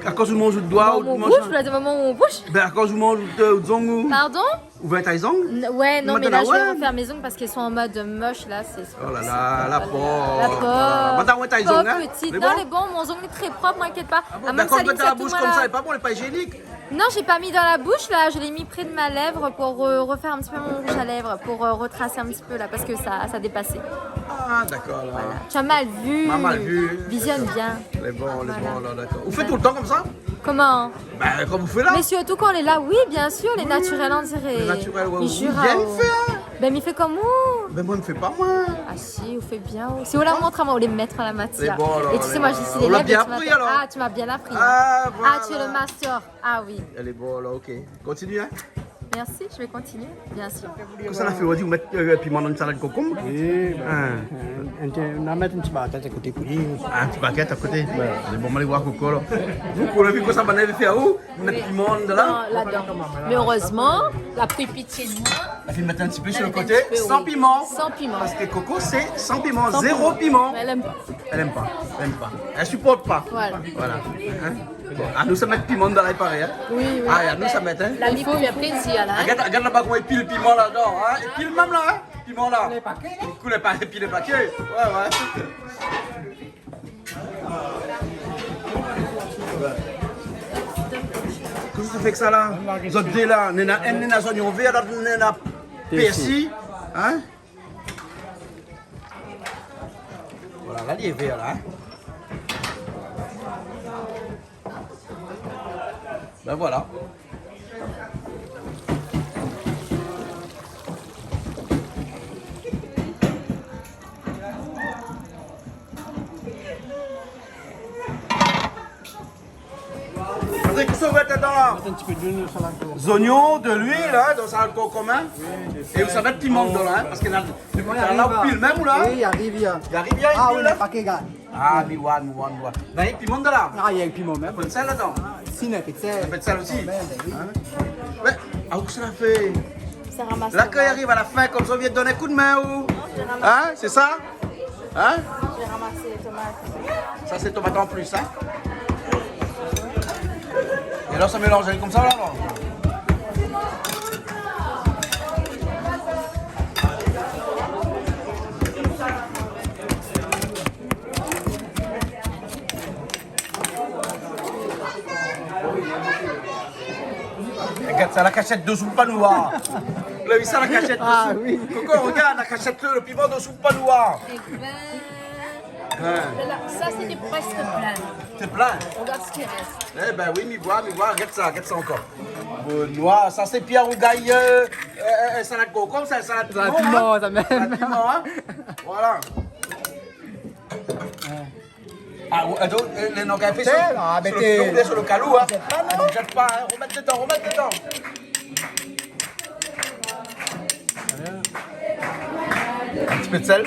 Akoz ou manz out doi, ou manz... Mon boush, la, di moman mon boush. Bin, akoz ou manz out, euh, out zong ou... Pardon ? Ou vin out zong ? N-, ouais, non, mé la, je vais refaire mes ongles parce qu'ils sont en mode moche, là, c'est... Oh là là, la pov. La pov. Voilà. Madame, ouais, out zong, in ? Pov ptit. Lé bon ? Non, lé bon, mon zong lé tré prop, m'inkièt pa. Ah bon, mèm sa, dakor, mèt dan la boush konmsa, lé pa bon, lé pa ijiénik. Non, j'ai pas mis dans la bouche, là, je l'ai mis près de ma lèvre pour, euh, refaire un petit peu mon rouge à lèvres, pour, euh, retracer un petit peu là, parce que ça, ça dépassait. Ah, dakor, la. Voilà. Tu as mal vu. Ma mal vu. Visionne bien. Dakor. Lé bon, lé bon, la, dakor. Voilà. Ou fé toultan konmsa ? Koman ? Bin, konm ou fé la. Mais surtout quand on est là, oui, bien sûr, les naturels, on dirait. Lé naturèl, ouais. Bien fé, in. Bin, mi fé konm ou. Bin, moin, mi fé pa, moin. Ah si, ou fé bien, ou. Si ou la mont amoin, ou lé mèt an la matièr. Lé bon, alor, lé bon. Et tu sais, moi, je suis l'élève, tu m'as bien appris, alors. Ah, tu m'as bien appris, hein. Ah, voilà. Ah, tu es le master. Ah oui. Lé bon, alor, OK. Kontinié, in ? Merci, je vais continuer, bien sûr. Kosa la fé, ou di, ou mèt, euh, piman dan salad konkonm ? Oui, bin, in, in, ou va mèt in ti bakèt a koté pou li. Ah, in ti bakèt a koté. Ouais. Lé bon, ma alé voir Koko, la. Koko, la vi kosa banna la fé aou, ou mèt piman dedan la. Oui, ladan. Mais heureusement, la pri pitié de moi. La fine mèt in ti pé sur le côté, oui. Elle met un petit peu, sans piment. Sans piment. Parce que Koko, c'est sans piment, zéro piment. Sans piment. Elle aime pas. Elle aime pas, elle aime pas. Elle supporte pas. Voilà. Voilà. Hein ? Bon, anou sa mèt piman dan la, i paré, in ? Oui, oui. Ah, anou sa mèt, in ? La mi pou fé plézir la, in ? Gard, gard laba koman i pil piman ladan, in ? I pil mèm la, in ? Piman la. Lé paké, in ? Koulèr pa, pil lé paké. Ouais, ouais. Kosa ou fé èk sa la ? Zot dé la, néna, néna zoignon vèr, lot néna pèrsi, in ? Voilà, la li lé vèr la, in. Bin voilà. Patrick, kosa ou mèt dedan la ? Mèt in ti pé d'luil dan salad konkonm. Zoignon, de l'huile, in, dan salad konkonm, in. Oui, de l'huile. É ou sa mèt piman dedan la, in, parske la, dopi talèr la, ou pil mèm ou la ? Oui, i ariv, i ariv. I ariv, i ariv, la. Ah oui, la. Mé pa ké gard. Ah, mi oi, mi oi, mi oi. Na piman dedan la ? Ah, néna piman mèm. In pé d'sèl ladan ? Ah, si, néna in pé d'sèl. In pé d'sèl osi. Kan mèm, bin oui. In ? Mé, ah, kosa la fé ? Sa ramas tomat. La, kan i ariv a la fin, konmsa, ou vien donn in koudmin ou ? Non, mi ramas tomat. In, sé sa ? In ? Mi ramas tomat. Sa sé tomat an plis, in ? É la, sa mélanz ali konmsa la, alor. Gard sa, la kashèt de soup panoir. Ou la vi sa, la kashèt de soup ? Ah oui. Koko, regard, la kashèt le, le piman de soup panoir. Eh ben, voilà, sa sé prèsk plin. Sé plin ? Regard sak i rès. Eh ben oui, mi voi, mi voi, gard sa, gard sa ankor. Bon, noir, sa sé pi rougay, euh, euh, euh, salad konkonm, sa, salad piman, sa mèm. Salad piman, in ? Voilà. Ah, ouais, donk, euh, le, donk, in pé sur, ah, sur le, sur le kalou, in. Zèt pa, non ? Ah, zèt pa, in. Remèt dedan, remèt dedan. In ti pé d'sèl.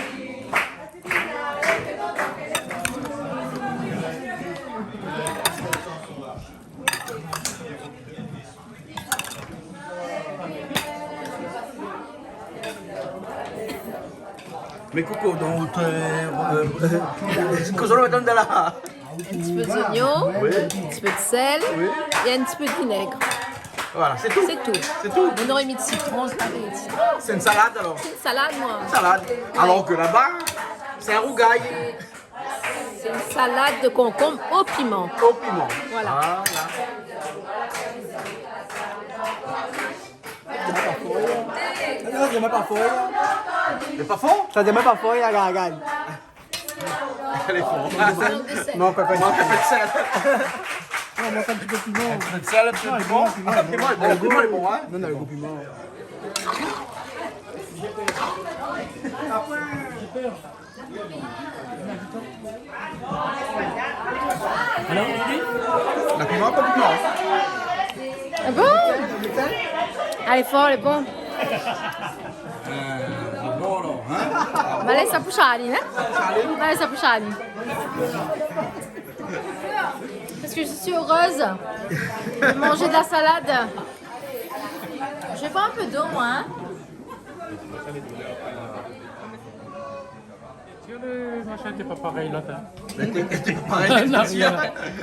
Mé Koko, donk, euh, euh, kosa ou mèt dedan la ? Un petit peu d'oignon, oui, un petit peu de sel, oui, et un petit peu de vinaigre. Voilà, c'est tout. C'est tout. C'est tout. On aurait mis de citron, c'est pas de citron. C'est une salade, alors ? C'est une salade, moi. Une salade. Ouais. Alors que là-bas, c'est un rougail. C'est une salade de concombre au piment. Au piment. Voilà. Voilà. Sa i di amoin pa for, in. Lé pa for ? Sa i di amoin pa for, in, gard, gard. Lé for. Mank in pé d'sèl. Mank in pé d'sèl. Non, mank in ti pé d'piman. In pé d'sèl, in pé d'piman. Non, lé bon, in. Ah, piman, piman lé bon, in. Non, non, lo gou piman. Alor, oui. La piman, pa piman. Ah bon ? Lé for, lé bon. Euh, ah bon, alor, in ? Ma lès sa pou Charline, in ? Charline ? Ma lès sa pou Charline. Parce que je suis heureuse de manger de la salade. Je vais boire un peu d'eau, moi, hein. Tir lo mashin, té pa parèy, lot, in. Mé té, té pa parèy, na rien,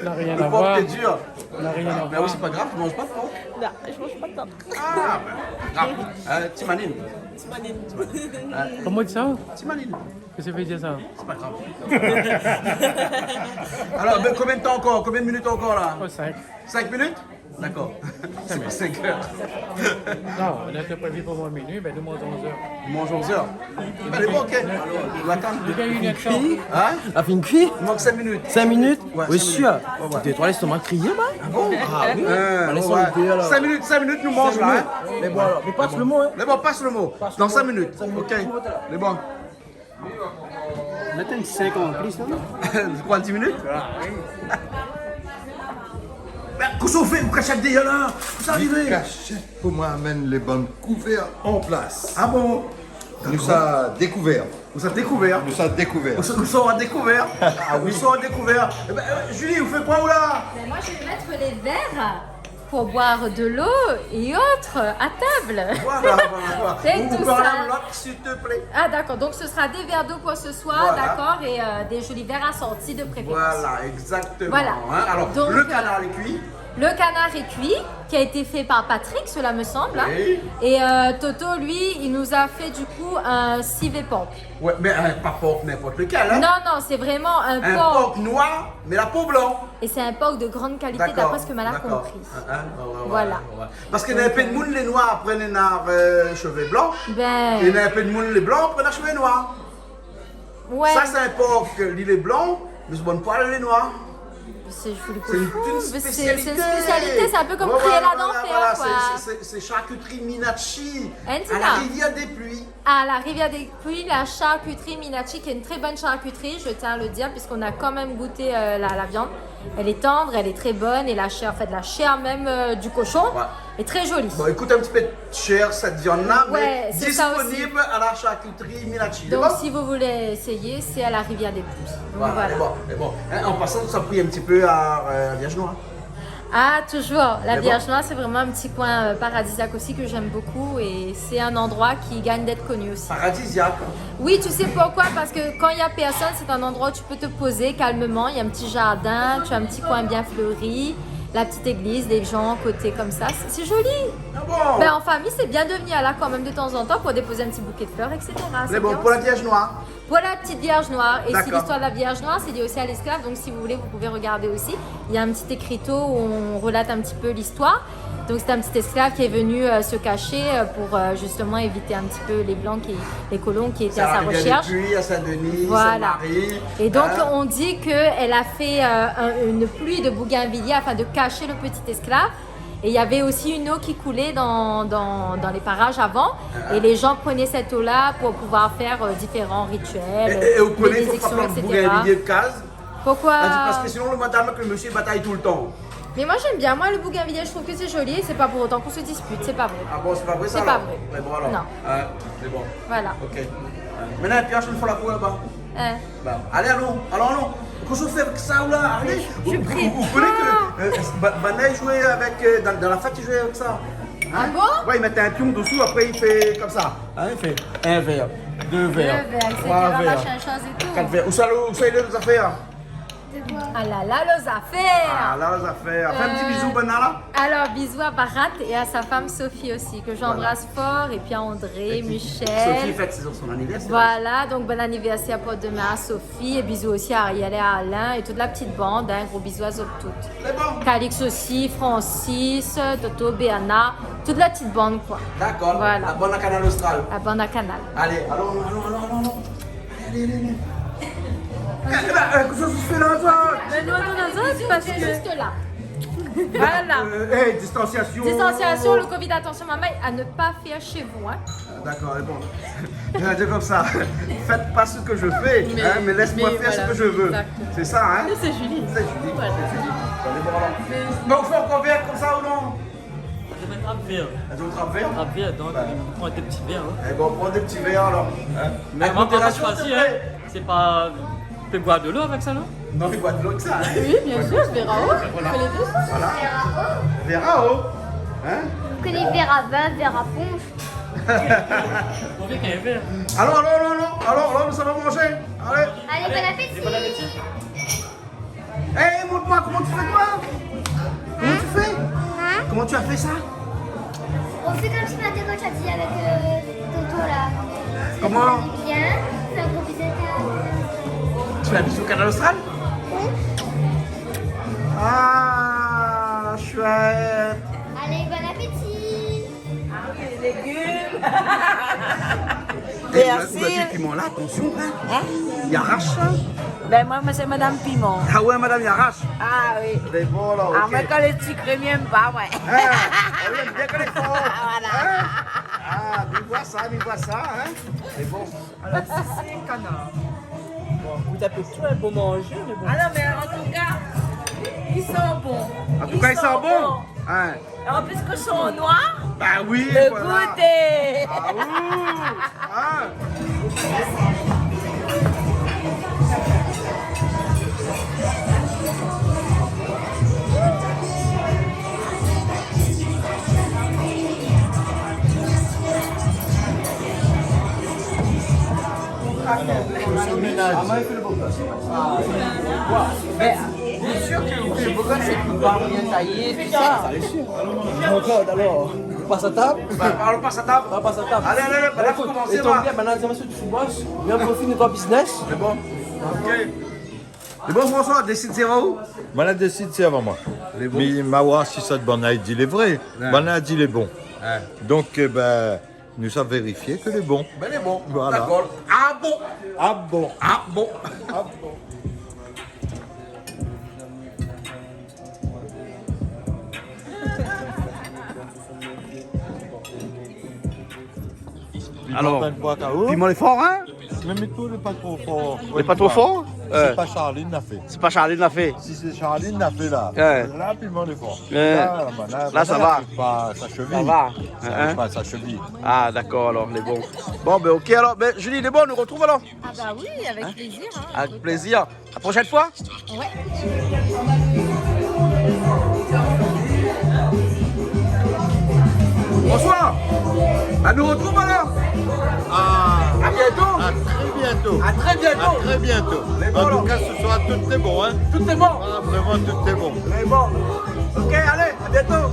na rien a voir. Lo por té dir. Na rien a voir. Mé oui, sé pa grav, ou manz pa lo por ? Non, je mange pas de porc. Ah, ben, grav. Euh, Timanine. Timanine. Koman i di sa ? Timanine. Kosa i vé dir sa ? Sé pa grav. Alor, ben, konbien d'tan ankor ? Konbien d'minit ankor, la ? Oh, sink. Sink minit ? Dakor. Sé pa sink èr. Non, nou té prévi pou manz minui, mé nou manz onz èr. Nou manz onz èr. Ben, lé bon, OK. Alor, nou atann. Li gingn in èr. In ? La fine kui ? I mank sink minit. Sink minit ? Ouais, oui, sink minit. Sir. Ouais, ouais. Té troi, léstomak kriyé, ba ? Ah bon ? Ah oui. Euh, ouais, ouais. Sink minit, sink minit, nou manz la, in. Sink minit. Mé bon, alor, mé pas lo mo, in. Mé bon, pas lo mo. Pas lo mo. Dan sink minit. Sink minit. OK. Mé bon. Mèt in sink an plis, non ? Sé koi, dis minit ? Ah, oui. Ben, kosa ou fé, ou kashèt dèrièr la ? Kosa i ariv ? Kashèt pou moin amenn lé bann kouvèr an plas. Ah bon ? Nou sa dékouvèr. Nou sa dékouvèr. Nou sa dékouvèr. Nou sa, nou sa dékouvèr. Ah oui. Nou sa dékouvèr. Eh ben, euh, Julie, ou fé koi, ou la ? Ben, moi, je vais mettre les verres pour boire de l'eau et autres à table. Voilà, voilà, voilà. C'est tout ça. Ou, ou pé ralé lot, s'il te plaît. Ah, d'accord. Donc, ce sera des verres d'eau pour ce soir, voilà, d'accord, et, euh, des jolis verres assortis de préférence. Voilà, exactement. Voilà. Hein, alors, donc, le, euh, canard est cuit. Le canard est cuit, qui a été fait par Patrick, cela me semble, hein. Oui. Et, euh, Toto, lui, il nous a fait, du coup, un civet porc. Ouais, mais, euh, pas porc n'importe lequel, hein. Non, non, c'est vraiment un porc. Un porc noir, mais la peau blanche. Et c'est un porc de grande qualité, d'après ce que ma la compris. D'accord, d'accord. Hein, hein, ouais, ouais, ouais, ouais. Voilà. Parske néna in pé d'moun lé noir, apré néna, euh, shové blan. Ben. É néna in pé d'moun lé blan, apré néna shové noir. Ouais. Sa, sé in pork, li lé blan, mé son bann poil lé noir. Sé, je voulais comprendre. Sé in, in spésialité. Sé, sé in spésialité, sé in pé konm krié la dan fèr, koi. Ouais, ouais, voilà, voilà, sé, sé, sé, sé charcuterie Minacci, à la Rivière des Pluies. À la Rivière des Pluies, la charcuterie Minacci, qui est une très bonne charcuterie, je tiens à le dire, puisqu'on a quand même goûté, euh, la, la viande. Elle est tendre, elle est très bonne, et la chair, en fait, la chair même, euh, du cochon est très jolie. Ouais. Bon, i kout in ti pé shèr, sèt viann-la, mé disponib à la charcuterie Minacci. Ouais, c'est ça aussi. Donc, si vous voulez essayer, c'est à la Rivière des Pluies. Donc, voilà. Voilà, lé bon, lé bon. Hein, en passant, sa pli in ti pé à, euh, la Vierge Noire. Ah, toujours. La Vierge Noire, c'est vraiment un petit coin, euh, paradisiaque aussi que j'aime beaucoup et c'est un endroit qui gagne d'être connu aussi. Paradisiaque. Oui, tu sais pourquoi ? Parce que quand il y a personne, c'est un endroit où tu peux te poser calmement. Il y a un petit jardin, tu as un petit coin bien fleuri, la petite église, les gens à côté comme ça. C'est, c'est joli. Ah bon ? Ben, en famille, c'est bien de venir là quand même de temps en temps pour déposer un petit bouquet de fleurs, et cetera. C'est bien aussi. Mais bon, pour la Vierge Noire. Pour la petite Vierge Noire. D'accord. Et si l'histoire de la Vierge Noire, c'est lié aussi à l'esclave. Donc, si vous voulez, vous pouvez regarder aussi. Il y a un petit écriteau où on relate un petit peu l'histoire. Donc, c'est un petit esclave qui est venu, euh, se cacher, euh, pour, euh, justement éviter un petit peu les Blancs, qui, les colons qui étaient à sa recherche. C'est à la Rivière des Pluies, à Saint-Denis, Sainte-Marie, hein. Voilà. Et donc, on dit qu'elle a fait, euh, un, une pluie de bougainvilliers afin de cacher le petit esclave. Et il y avait aussi une eau qui coulait dans, dans, dans les parages avant. Ah. Et les gens prenaient cette eau-là pour pouvoir faire, euh, différents rituels, euh, bénédictions, et cetera. É, é, é ou koné, fo pa pran bougainvillié de kaz. Pourquoi ? Ah, parske sinon, lo madam èk lo mésyé i batay toultan. Mais moi, j'aime bien. Moi, le bougainvillier, je trouve que c'est joli et c'est pas pour autant qu'on se dispute. C'est pas vrai. Ah bon, c'est pas vrai, ça, alors ? C'est pas vrai. Mais bon, alors. Non. Hein, c'est bon. Voilà. Ok. Hein. Maintenant, Pierre, une fois la cour là-bas. Hein. Bon, alé, alon, alon, alon. Kosa ou fé avèk sa, ou la ? Alé. Ou, ou, ou koné ke, euh, ba-, banna i zoué avèk, euh, dan, dan la fèt, i zoué avèk sa. Hein ? Ah bon ? Ouais, i mèt in pion dosou, apré i fé konmsa. Hein, i fé in vèr, dé vèr, troi vèr, kat vèr. Deux verres, et cetera, machin, chose et tout. Ousa, ousa i lé zafèr ? Ah la la, lo zafèr. Ah la la, lo zafèr. Fé in ti bizou, banna la. Euh, alors, bisous à Barat et à sa femme Sophie aussi, que j'embrasse fort, et puis à André, Michel. Sophie i fèt son, son anivèrsèr. Voilà, donc bon anniversaire pour demain à Sophie, et bisous aussi à Ariel et à Alain, et toute la petite bande, hein, gros bisous à zot tout. Lé bon. Calix aussi, Francis, Toto, Bernard, toute la petite bande, quoi. D'accord. Voilà. La bande à Kanal Austral. La bande à Kanal. Alé, alon, alon, alon, alon, alon. Alé, alé, alé. Eh, eh ben, euh, kosa ou fé la, toi ? Mais nous, on a zot parce que... Juste là. Voilà. Euh, eh, distanciation. Distanciation, le covid, attention, maman, à ne pas faire chez vous, hein. Ah, d'accord, lé bon. Je vais dire comme ça. Faites pas ce que je fais, hein, mais laisse-moi faire ce que je veux. Mais, mais voilà, exactement. C'est ça, hein ? C'est Julie. C'est Julie. Voilà. C'est Julie. Bon, lé bon, alor. Donk, fo ankor vèr konmsa ou non ? Zot i trap vèr. Zot i trap vèr ? Trap vèr, donk, ouais, nou pran dé ti vèr, ouais. Eh ben, on prend des petits verres, alors. Hein ? Avec modération, s'il te plaît. Mais on va pas choisir, hein. C'est pas, ou pé boir de l'eau avec ça, non ? Non, i boir de l'eau avec ça, hein. Oui, bien sûr, verre à eau. Voilà. On fait les deux, ça. Voilà. Verre à eau. Hein ? Vous connaissez verre à vin, verre à punch. On fait qu'un verre. Alors, alors, alors, alors, alors, alors, nous allons manger. Allez. Allez, bon appétit. Bon appétit. Eh, montre-moi comment tu fais, toi. Comment tu fais ? Hein ? Comment tu as fait ça ? On fait comme ce matin quand tu as dit avec, euh, Toto, là. Comment ? Bien, fais un gros bisou à Kanal Austral. Tu fais un bisou au Kanal Austral ? Oui. Ah, chouette. Allez, bon appétit. Ah oui, les légumes. Merci. Eh, ou la, ou la di piman la, attention, hein. Hein ? I arash, hein. Ben, moi, moi, c'est Madame Piment. Ah ouais, madame, i arash. Ah oui. Lé bon, la, ok. Ah, moi, quand lé sikré, mi èm pa, moi. Hein, elle aime bien quand lé for. Voilà. Hein ? Ah, mi voi sa, mi voi sa, hein. Lé bon. Alors, si c'est canard. Bon, vous appelez tout un beau manger, mais bon. Ah non, mais en tout cas, ils sont bons. En tout cas, ils sont bons. Ils sont bons. Hein. En plus que sont noirs. Bah oui, voilà. Goûtez. Ah, ouh. Ah. Bien sûr que le beau gosse, il peut pas rien tailler, tout ça. Jean-Claude, alors, on passe à table ? Bah, on passe à table. On passe à table. Allez, allez, allez, bah, là, faut commencer, là. Écoute, il tombe bien, maintenant, on se fout bosse. Viens, on profite de ton business. C'est bon. Ok. Lé bon, François, désid sèrv aou ? Moin la désid sèrv amoin. Lé bon. Mé ma oir si sak banna i di lé vré. Ouais. Banna i di lé bon. Ouais. Donk, eh ben, nou sa vérifié ke lé bon. Ben, lé bon. Voilà. D'accord. Ah bon ? Ah bon ? Ah bon ? Ah bon ? Alors, piman lé for, hein ? Mé, mé tout lé pa tro for. Lé pa tro for ? Sé pa Charline la fé. Sé pa Charline la fé. Si sé Charline la fé la, la piman lé for. La, la, la, la, sa va. Sa chevi. Sa va. Hein ? Sa chevi. Ah, d'accord, alors, lé bon. Bon, ben, ok, alors, ben, Julie, lé bon, nou retrouv alors. Ah bah oui, avec plaisir, hein. Avec plaisir. La prochaine fois ? Ouais. Bonsoir. Bah, nou retrouv alors. À bientôt. À très bientôt. À très bientôt. À très bientôt. En tout cas, ce soir, tout est bon, hein. Tout est bon. Ah, vraiment, tout est bon. Lé bon. Ok, allez, à bientôt.